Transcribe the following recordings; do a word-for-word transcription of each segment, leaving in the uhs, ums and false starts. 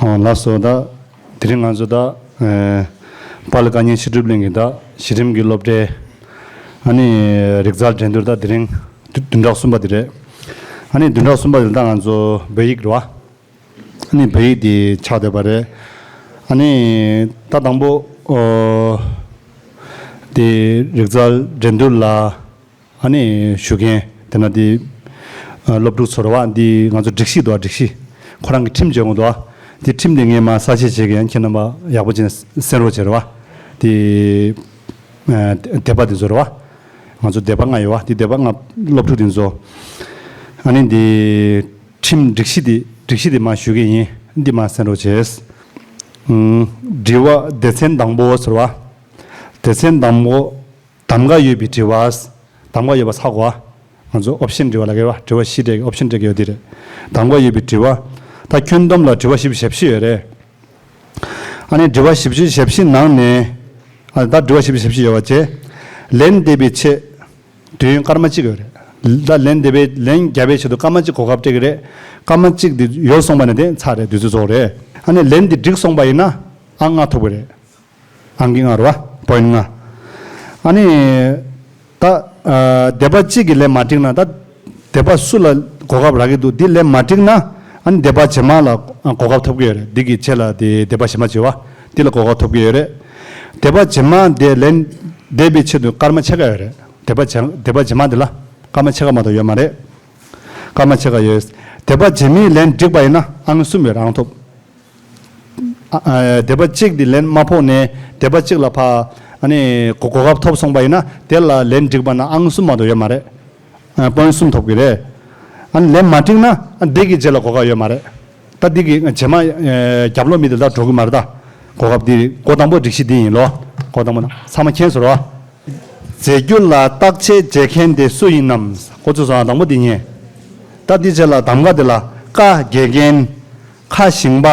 ཨོ་ལགས་སོ། ད་དེ་རིང་ང་ཚོ་ད་ཨེ་པཱ་ལི་བཀའ་རྙིང་བཤད་སྒྲུབ་གླིང་གི་ད་གཞི་རིམ་གྱི་སློབ་གྲྭའི་ཨ་ནི་རིག་རྩལ་འགྲན་བསྡུར་ད་དེ་རིང་བདུན་ཕྲག་གསུམ་པ་དེ་རེད། ཨ་ནི་བདུན་ཕྲག་གསུམ་པ་དེ་ལ་ད་ང་ཚོ་བོད་ཡིག་རེད་བ། ཨ་ནི་བོད་ཡིག་དེ་ཆགས་བསྡད་པ་རེད། ཨ་ནི་ད་དང་པོ་ཨོ་དེ་རིག་རྩལ་འགྲན་བསྡུར་ལ་ཨ་ནི་ཞུགས་མཁན་དེ་ན་དེ་ཨ་སློབ་ཕྲུག་ཚོ་རེད་བ། འདི་ང་ཚོ་སྒྲིག་གཞི་འདུག་བ། སྒྲིག་གཞི་ཁོ་རང་གི་ཁྲིམས་བརྗོད་དགོས་འདུག་བ། དེ་ཁྲིམས་དེ་ངས་མར་གསལ་བཤད་བྱེད་ཀྱི་ཡིན། ཁྱེད་རྣམ་པ་ཡག་པོ་བྱས་ནས་གསན་རོགས་བྱེད་རེད་བ། དེ་ཨ་སྡེ་པ་དེ་ཚོ་རེད་བ། ང་ཚོ་སྡེ་པ་ལྔ་ཡོད་བ། དེ་སྡེ་པ་ལྔ་སློབ་ཕྲུག་དེ་ཚོ་ཨ་ནི་འདི་ཁྲིམས་སྒྲིག་གཞི་དེ་སྒྲིག་གཞི་དེ་མར་ཞུ་གི་ཡིན། འདི་མར་གསན་རོགས་བྱེད། ཨུམ། དྲི་བ་སྡེ་ཚན་དང་པོ་ཟེར་བ། སྡེ་ཚན་དང་པོ། གདམ་ག་ཡོད་པའི་དྲི་བ། གདམ་ག་ཡོད་པ་ཚར་གོ། ང་ཚོ་ཨོབ་ཤན་དྲི་བ་ལ་གེ་བ། དྲི་བ་བཞི་སྤྲད་ཀྱི་ཨོབ་ཤན་སྤྲད་ཀྱི་ཡོད་དེ་རེད། གདམ་ག་ཡོད་པའི་དྲི་བ། ད་ཁྱོན་བསྡོམས་ལ་དྲི་བ་བཞི་བཅུ་ཞེ་བཞི་ཡོད་རེད། ཨ་ནི་དྲི་བ་བཞི་བཅུ་ཞེ་བཞི་ནང་ནས་ཨ་ད་དྲི་བ་བཞི་བཅུ་ཞེ་བཞི་ཡོད་པ་བྱས། ལན་འདེབས་པའི་ཆེད་དུས་ཡུན་སྐར་མ་གཅིག་ཡོད་རེད། ད་ལན་འདེབས་པའི་ལན་བརྒྱབ་པའི་ཆེད་དུ་སྐར་མ་གཅིག་གོ་སྐབས་སྤྲད་ཀྱི་རེད། སྐར་མ་གཅིག་དེ་ཡོལ་སོང་པ་ན་དེ་ཚར་རེད། དུས་ཚོད་རྫོགས་རེད། ཨ་ནི་ལན་འདི་འགྲིག་སོང་པ་ཡིན་ན་ཨང་ལྔ་ཐོབ་ཀྱི་རེད། ཨང་ཀི་ལྔ་རེད་བ། པོ་ཡིན་ལྔ། ཨ་ནི། ད། ཨ་སྡེ་པ་གཅིག་གིས་ལན་མ་འགྲིག་ན་ད། སྡེ་པ་སུ་ལ་གོ་སྐབས་རག་གི་འདུག་འདི་ལན་མ་འགྲིག་ན། ཨ་ནི་སྡེ་པ་རྗེས་མ་ལ་གོ་སྐབས་ཐོབ་ཀྱི་ཡོད་རེད། འདི་གི་རྗེས་ལ་དེ་སྡེ་པ་གཞན་པ་བྱེད་བ། འདི་ལ་གོ་སྐབས་ཐོབ་ཀྱི་ཡོད་རེད། སྡེ་པ་རྗེས་མ་དེ་ལན་འདེབས་པའི་ཆེད་དུ་སྐར་མ་ཕྱེད་ཀ་ཡོད་རེད། སྡེ་པ་རྗེས་སྡེ་པ་རྗེས་མ་དེ་ལ་སྐར་མ་ཕྱེད་ཀ་མ་གཏོགས་ཡོད་མ་རེད། སྐར་མ་ཕྱེད་ཀ་ཡོད། སྡེ་པ་རྗེས་མའི་ལན་འགྲིག་པ་ཡིན་ན་ཨང་གསུམ་ཡོད་རེད། ཨང་ཐོབ། ཨ་ཨ་སྡེ་པ་གཅིག་འདི་ལན་མ་ཕོག་ནས་སྡེ་པ་གཅིག་ལ་ཕ་ཨ་ནི་གོ་གོ་སྐབས་ཐོབ་སོང་པ་ཡིན་ན་དེ་ལ་ལན་འགྲིག་པ་ན་ཨང་གསུམ་མ་གཏོགས་ཡོད་མ་རེད། ཨ་པོ་ཡིན་གསུམ་ཐོབ་ཀྱི་རེད། ཨ་ནི་ལན་མ་འགྲིག་ན་ཨ་འདི་གི་རྗེས་ལ་གོ་སྐབས་ཡོད་མ་རེད། ད་འདི་གི་རྗེས་མ་ཨ་རྒྱབ་ལོགས་མི་དེ་ད་འགྲོ་གི་མ་རེད་ད། གོ་སྐབས་འདི་འགོ་དང་པོ་སྒྲིག་གཞི་འདི་ཡིན་ལོ། འགོ་དང་པོ་ན་ཚང་མ་མཁྱེན་ཟེར་བ། རྫས་འགྱུར་ལ་བརྟག་དཔྱད་བྱེད་མཁན་དེ་སུ་ཡིན་ནམ། ཁོ་ཚོས་སོང་དང་པོ་འདི་ཉན། ད་འདི་རྗེས་ལ་གདམ་ག་འདི་ལ་ཀ་དགེ་རྒན། ཁ་ཞིང་པ།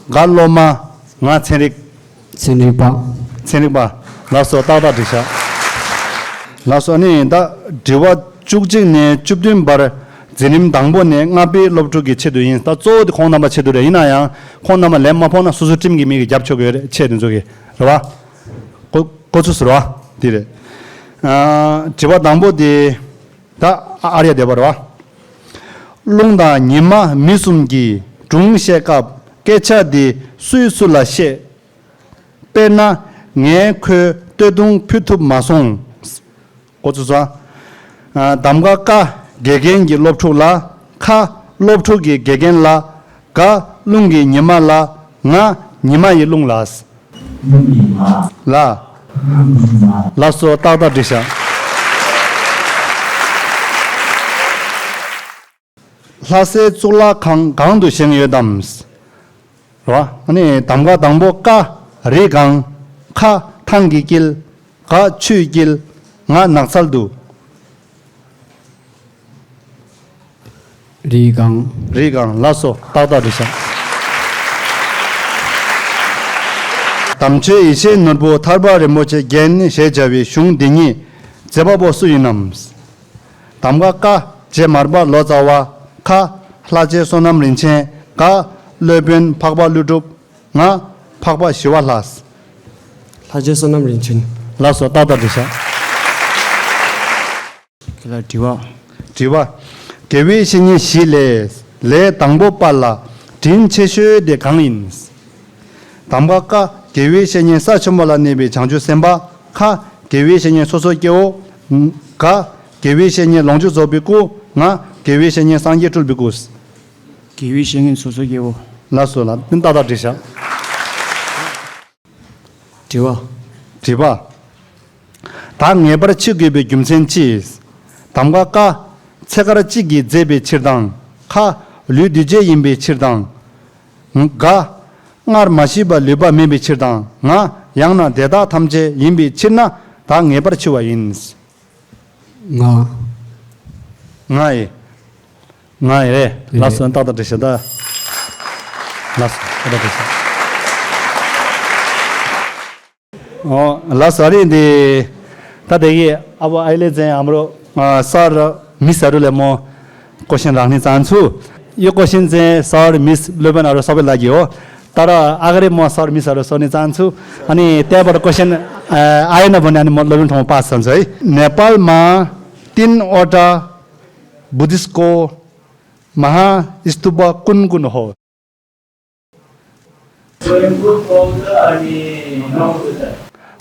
ག་སློབ་མ། ང་ཚན་རིག་ཚན་རིག་པ། ཚན་རིག་པ། ལགས་སོ། ཏག་ཏག་འགྲིག་ཤག་ལགས་སོ། ཨ་ནི་ད་དྲི་བ་བཅུ་གཅིག་ནས་བཅུ་བདུན་བར་འཛིན་རིམ་དང་པོ་ནས་ལྔ་པའི་སློབ་ཕྲུག་གི་ཆེད་དུ་ཡིན། ད་གཙོ་བོ་དེ་ཁོང་རྣམ་པ་ཆེད་དུ་རེད། ཡིན་ན་ཡང་ཁོང་རྣམ་པ་ལན་མ་ཕོག་ན་སོ་སོའི་ཁྲིམས་ཀྱི་མི་གིས་རྒྱབ་ཆོག་གི་ཡོད་རེད། ཆེད་དེ་ཚོ་གི་རེད་བ། ཁོ་ཁོ་ཚོ་ཟེར་བ་དེ་རེད། ཨ་དྲི་བ་དང་པོ་དེ། ད་ཨ་ར་ཡ་བསྡད་པ་རེད་བ། རླུང་དང་ཉི་མ་མི་གསུམ་གྱི་སྒྲུང་བཤད་སྐབས་སྐད་ཆ་འདི་སུས་སུ་ལ་བཤད། དཔེར་ན་ངས་ཁོའི་སྟོད་ཐུང་ཕུད་ཐུབ་མ་སོང་། འགོ་ཚུགས་སོང་། ཨ་གདམ་ག་ཀ་དགེ་རྒན་གྱི་སློབ་ཕྲུག་ལ། ཁ་སློབ་ཕྲུག་གི་དགེ་རྒན་ལ། ག་རླུང་གི་ཉི་མ་ལ། ང་ཉི་མ་ཡི་རླུང་ལ། ལ། ལགས་སོ། ཏག་ཏག་འགྲིག་ཤག་ལྷ་སའི་གཙུག་ལག་ཁང་གང་དུ་བཞེངས་ཡོད་དམ། རེད་བ། ཨ་ནི་གདམ་ག་དང་པོ་ཀ་རི་སྒང་། ཁ་ཐང་གི་དཀྱིལ། ག་ཆུའི་དཀྱིལ། ང་ནགས་ཚལ་དུ། རི་སྒང་། རི་སྒང་། ལགས་སོ། ཏག་ཏག་འགྲིག་ཤག་དམ་ཆོས་ཡེ་ཤེས་ནོར་བུ་ཐར་པ་རིན་པོ་ཆེ་རྒྱན་ཞེས་བྱ་བའི་གཞུང་འདི་ཉིད་མཛད་པ་པོ་སུ་ཡིན་ནམ། གདམ་ག་ཀ་རྗེ་མར་པ་ལོ་ཙཱ་བ། ཁ་ལྷ་རྗེ་བསོད་ནམས་རིན་ཆེན། ག་སློབ་དཔོན་འཕགས་པ་ཀླུ་སྒྲུབ། ང་འཕགས་པ་ཞི་བ་ལྷ། ལྷ་རྗེ་བསོད་ནམས་རིན་ཆེན། ལགས་སོ། ཏག་ཏག་འགྲིག་ཤག་ཁྱེད་ལ་དྲི་བ། དྲི་བ། དགེ་བའི་བཤེས་གཉེན་བཞི་ལས་ལས་དང་པོ་པ་ལ་དྲིན་ཆེ་ཤོས་དེ་གང་ཡིན། གདམ་ག་ཀ་དགེ་བའི་བཤེས་གཉེན་ས་ཆེན་པོ་ལ་གནས་པའི་བྱང་ཆུབ་སེམས་དཔའ། ཁ་དགེ་བའི་བཤེས་གཉེན་སོ་སོ་སྐྱེ་བོ། ག་དགེ་བའི་བཤེས་གཉེན་ལོངས་སྤྱོད་རྫོགས་པའི་སྐུ། ང་དགེ་བའི་བཤེས་གཉེན་སངས་རྒྱས་སྤྲུལ་པའི་སྐུ། དགེ་བའི་བཤེས་གཉེན་སོ་སོ་སྐྱེ་བོ། ལགས་སོ་ལགས། ཏག་ཏག་འགྲིག་ཤག་དྲི་བ། དྲི་བ། ད་ངེས་པར་འཆི་དགོས་པའི་རྒྱུ་མཚན་ཅི། གདམ་ག་ཀ་ཚེ་སྐར་གཅིག་གིས་མཛེས་པའི་ཕྱིར་དང་། ཁ་ལུས་འདུས་བྱས་ཡིན་པའི་ཕྱིར་དང་། ག་སྔར་མ་ཤི་བ་ལུས་པ་མེད་པའི་ཕྱིར་དང་། ང་ཡང་ན་དེ་དག་ཐམས་ཅད་ཡིན་པའི་ཕྱིར་ན་ད་ངེས་པར་འཆི་བ་ཡིན། ང་། ང་ཡི། ང་ཡི་རེད། ལགས་སོ། ཏག་ཏག་འགྲིག་ཤག་ད། ལགས་སོ། ཨོ་ལགས་སོ། ཨ་རི་འདི་ད་དེ་གི་ཨ་བོ་ཨའི་ལེ་ཙན་ཨམ་རོ་ཨ་སར་མི་སར་རུ་ལེ་མོ་ཀོ་ཤན་རང་ནི་ཙན་ཚུ་ཡོ་ཀོ་ཤན་ཙན་སར་མི་སི་ལོ་བན་ཨ་རོ་སོ་བེ་ལ་གི་ཨོ། ད་ར་ཨ་ག་རེ་མོ་སར་མི་སར་རུ་སོ་ནི་ཙན་ཚུ་ཨ་ནི་ཏེ་བར་ཀོ་ཤན་ཨ་ཡ་ན་བོ་ནི་ཨ་ནི་མོ་ལོ་བན་ཐོང་པ་སན་ཚུ་ཨི། नेपालमा तीनवटा बुद्धिस्टको महास्तूप कुन कुन हो?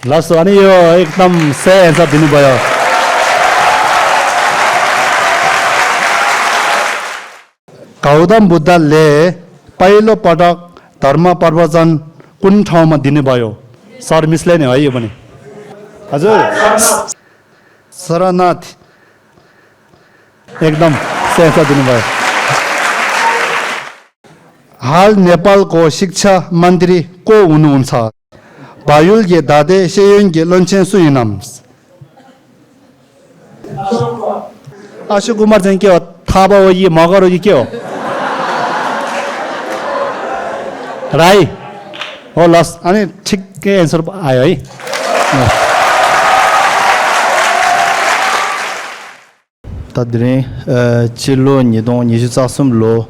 ལགས་སོ། ཨ་ནི་ཡོ་ཨེག་དམ་སེ་ཨན་སར་དེ་ནི་བ་ཡོ། गौतम बुद्धले पहिलो पटक धर्म प्रवचन कुन ठाउँमा दिनुभयो? सर मिसले नै है यो पनि। हजुर। सरनाथ। एकदम सही answer दिनुभयो। हाल नेपालको शिक्षा मन्त्री को हुनुहुन्छ? बायुलके दादे सेयोनके लोन्छेन सुइनम। अशोक कुमार चाहिँ के हो? थाहा भयो, यी मगर हो कि के हो? राई हो। लस, अनि ठिक्कै एन्सर आयो है। ད་དེ་རིང་ཨ་སྤྱི་ལོ་ཉིས་སྟོང་ཉི་ཤུ་རྩ་གསུམ་ལོ་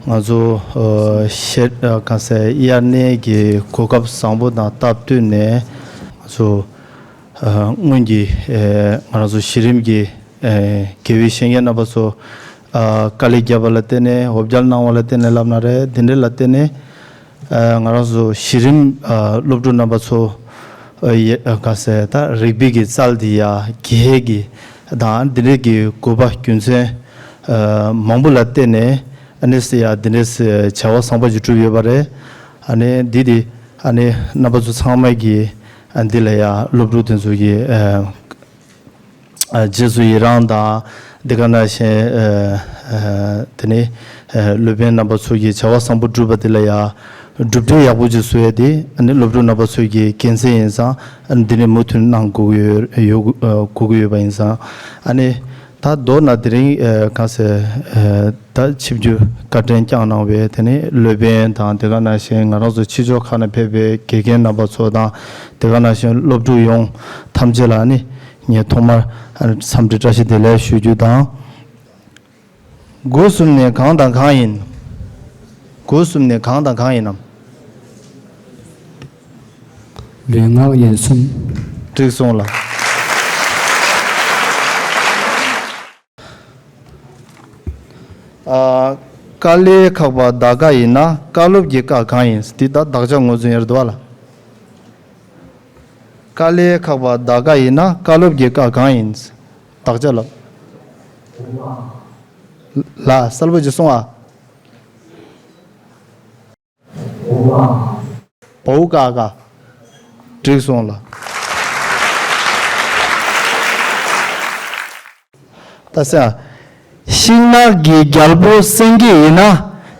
ང་ཚོ་ཨ་ཤེ་ཨ་གང་ཟེར་དབྱར་གནས་ཀྱི་གོ་སྐབས་བཟང་པོ་དང་སྟབས་བསྟུན་ནས་ང་ཚོ་ཨ་སྔོན་གྱི་ཨ་ང་རང་ཚོ་གཞི་རིམ་གྱི་ཨ་དགེ་བའི་བཤེས་གཉེན་རྣམ་པ་ཚོ་ཨ་དཀའ་ལས་བརྒྱབ་པ་ལ་བརྟེན་ནས་འོ་བརྒྱལ་གནང་བ་ལ་བརྟེན་ནས་ལབ་ན་རེད། དེ་འདྲ་ལ་བརྟེན་ནས། ཨ་ང་རང་ཚོ་གཞི་རིམ་ཨ་སློབ་ཕྲུག་རྣམ་པ་ཚོ་ཨ་ཡ་ཨ་ག་ཟེར་ད་རིག་པའི་གི་རྩལ་འདི་ཡ་གི་ཧེ་གི་དང་འདི་འདྲའི་གི་དགོས་པ་རྒྱུ་མཚན་ཨ་མང་པོ་ལ་བརྟེན་ནས་ཨ་ནི་སི་ཡ་འདི་འདྲའི་སི་བྱ་བ་བཟང་པོ་ཞིག་བསྒྲུབས་ཡོད་པ་རེད། ཨ་ནི་འདི་འདི་ཨ་ནི་རྣམ་པ་ཚོ་ཚང་མ་གི་ཨ་འདི་ལ་ཡ་སློབ་ཕྲུག་དེ་ཚོ་གི་ཨ། ཨ་རྗེས་སུ་ཡི་རང་དང་དེ་ག་ནང་བཞིན་ཨ་ཨ་དེ་ནས་ཨ་སློབ་དཔོན་རྣམ་པ་ཚོ་གིས་བྱ་བ་བཟང་པོ་བསྒྲུབས་པ་དེ་ལ་ཡང་གྲུབ་འབྲས་ཡག་པོ་ཅིག་བཟོ་ཡ་དེ་ཨ་ནི་སློབ་ཕྲུག་རྣམ་པ་ཚོ་གི་དགེ་མཚན་ཡིན་ཙང་ཨ་ནི་འདི་ནས་མུ་མཐུད་གནང་དགོས་ཀྱི་ཡོད་ཡོད་དགོས་ཀྱི་ཡོད་པ་ཡིན་ཙང་ཨ་ནི་ད་མདོར་ན་དེ་རིང་ཨ་གང་ཟེར་ཨ། ད་ཆིབས་བསྒྱུར་བཀའ་དྲིན་བསྐྱངས་གནང་བའི་དེ་ནས་སློབ་དཔོན་དང་དེ་ག་ནང་བཞིན་ང་རང་ཚོ་ཕྱི་ཕྱོགས་ཁག་ནས་ཕེབས་པའི་དགེ་རྒན་རྣམ་པ་ཚོ་དང་དེ་ག་ནང་བཞིན་སློབ་ཕྲུག་ཡོངས་ཐམས་ཅད་ལ་ནི་ངས་ཐོག་མར་འཚམས་འདྲི་བཀྲ་ཤིས་བདེ་ལེགས་ཞུ་རྒྱུ་དང་། སྒོ་གསུམ་ནས་གང་དང་གང་ཡིན། སྒོ་གསུམ་ནས་གང་དང་གང་ཡིན་ནམ། ལུས་ངག་ཡིད་གསུམ། འགྲིག་སོང་ལ། ཨ། ཀ་ལའི་ཁ་བ་ད་ག་ཡིན་ན་བཀའ་སློབ་ཀྱི་བཀའ་གང་ཡིན། འདི་ད་དག་ཆ་ངོས་འཛིན་ཡར་འདུག་བ་ལ། ཀ་ལའི་ཁ་བ་ད་ག་ཡིན་ན་བཀའ་སློབ་ཀྱི་བཀའ་གང་ཡིན། དག་ཆ་ལ། ལ་གསལ་པོ་ཅིག་གསུང་ཨ། བའོ་ཀ་ཀ་འགྲིག་སོང་ལ། ད་ས། ཤིང་ནགས་ཀྱི་རྒྱལ་པོ་སེང་གེ་ཡིན་ན་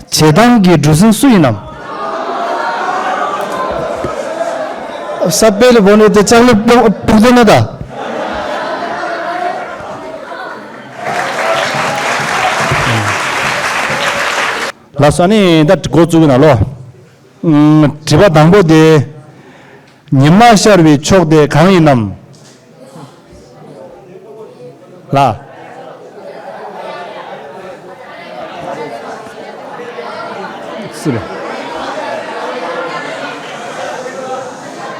བྱེ་ཐང་གི་གྲུ་གཟིངས་སུ་ཡིན་ནམ། ས་པེ་ལི་བོ་ནི་དེ་ལྕགས་ལི་ཕུག་ཕུག་དེ་ནི་ད། ལགས་སོ། ཨ་ནི་ད་འགོ་བཙུགས་ན་ལོ། ཨུམ། དྲི་བ་དང་པོ་དེ། ཉི་མ་ཤར་བའི་ཕྱོགས་དེ་གང་ཡིན་ནམ། ལ། སུ་རེད།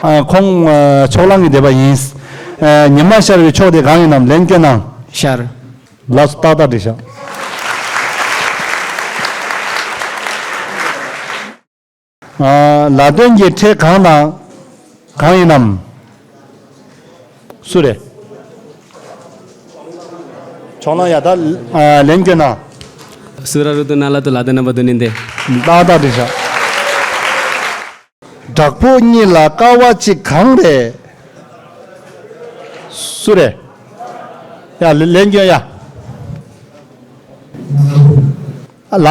ཨ། ཁོང་ཨ་ཕྱོགས་གླང་གི་སྡེ་པ་ཡིན། ཨ། ཉི་མ་ཤར་བའི་ཕྱོགས་དེ་གང་ཡིན་ནམ། ལན་སྐྱོན་གནང་། ཤར། ལགས་སོ། ཏག་ཏག་འགྲིག་ཤག་ཨ། ལ་དོན་གྱི་ཕྲད་གང་དང་གང་ཡིན་ནམ། སུ་རེད། ཕྱོགས་གླང་ཡ་ད། ཨ། ལན་སྐྱོན་གནང་། སུ་ར་རུ་ཏུ་ན་ལ་ཏུ་ལ་དོན་རྣམ་པ་དོན་ནི་འདི། ཏག་ཏག་འགྲིག་ཤག་དྲག་པོ་གཉིས་ལ་ཀ་བ་གཅིག་གང་རེད། སུ་རེད། ཡ་ལན་སྐྱོན་ཡ། ཨ་ལ།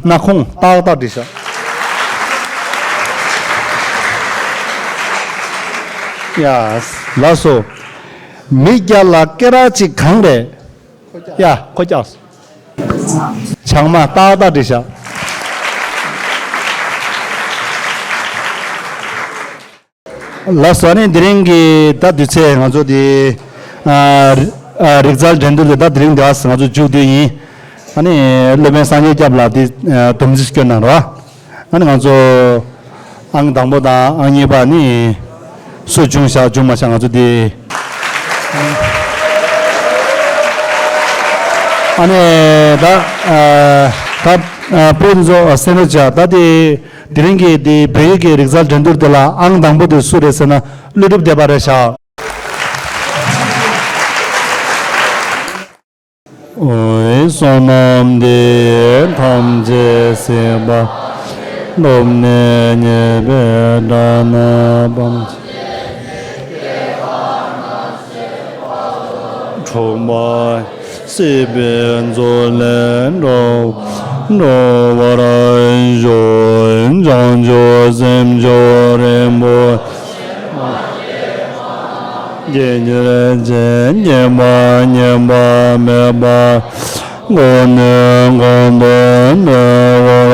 སྣ་ཁུང་། ཏག་ཏག་འགྲིག་ཤག་ཡ། ལགས་སོ། མི་བརྒྱ་ལ་སྐེ་རགས་གཅིག་གང་རེད། ཡ། ཁོ་ཀྱག་ཆང་མ། ཏག་ཏག་འགྲིག་ཤག་ལགས་སོ། ཨ་ནི་དེ་རིང་གི་ད་དུས་ཚོད་ང་ཚོ་དེ་ཨ་ཨ་རིག་རྩལ་འགྲན་བསྡུར་དེ་ད་དེ་རིང་དེ་ཨ་ང་ཚོ་མཇུག་བསྡུས་ཡིན། ཨ་ནི་སློབ་དཔོན་སངས་རྒྱས་སྐྱབས་ལགས་དེ་ཨ་སྡོམ་རྩིས་སྐྱོན་གནང་རོགས། ཨ་ནི་ང་ཚོ་ཨང་དང་པོ་དང་ཨང་གཉིས་པ་ནི་སུ་བྱུང་བཞག་བྱུང་མ་བཞག་ང་ཚོ་དེ། ཨ་ནི་ད་ཨ་ད་ཨ་བོད་མི་ཚོ་གསན་རོགས་བྱ། ད་དེ་དེ་རིང་གི་དེ་བོད་ཡིག་གི་རིག་རྩལ་འགྲན་བསྡུར་དེ་ལ་ཨང་དང་པོ་དེ་སུ་རེད་ཟེར་ན་ཀླུ་སྒྲུབ་སྡེ་པ་རེད་བཞག། འོད་སྲུང་རྣམས་ཏེ་ཐམས་ཅད་གཟིགས་པ་ཉིད། ཐོབ་ནས་ཉེས་པའི་དགྲ་རྣམས་ཕམ་བྱས། འཁྲུགས་པ་སྲིད་པའི་མཚོ་ལས་འགྲོ་འགྲོ་བར་ཤོག། བྱང་ཆུབ་སེམས་མཆོག་རིན་པོ་ཆེ། སྐྱེ་འཆི་བྱེད་ཉེས་པ་ཉེས་པ་མེད་པ། ཀུན་ནས་གང་དུ་གནས་པ།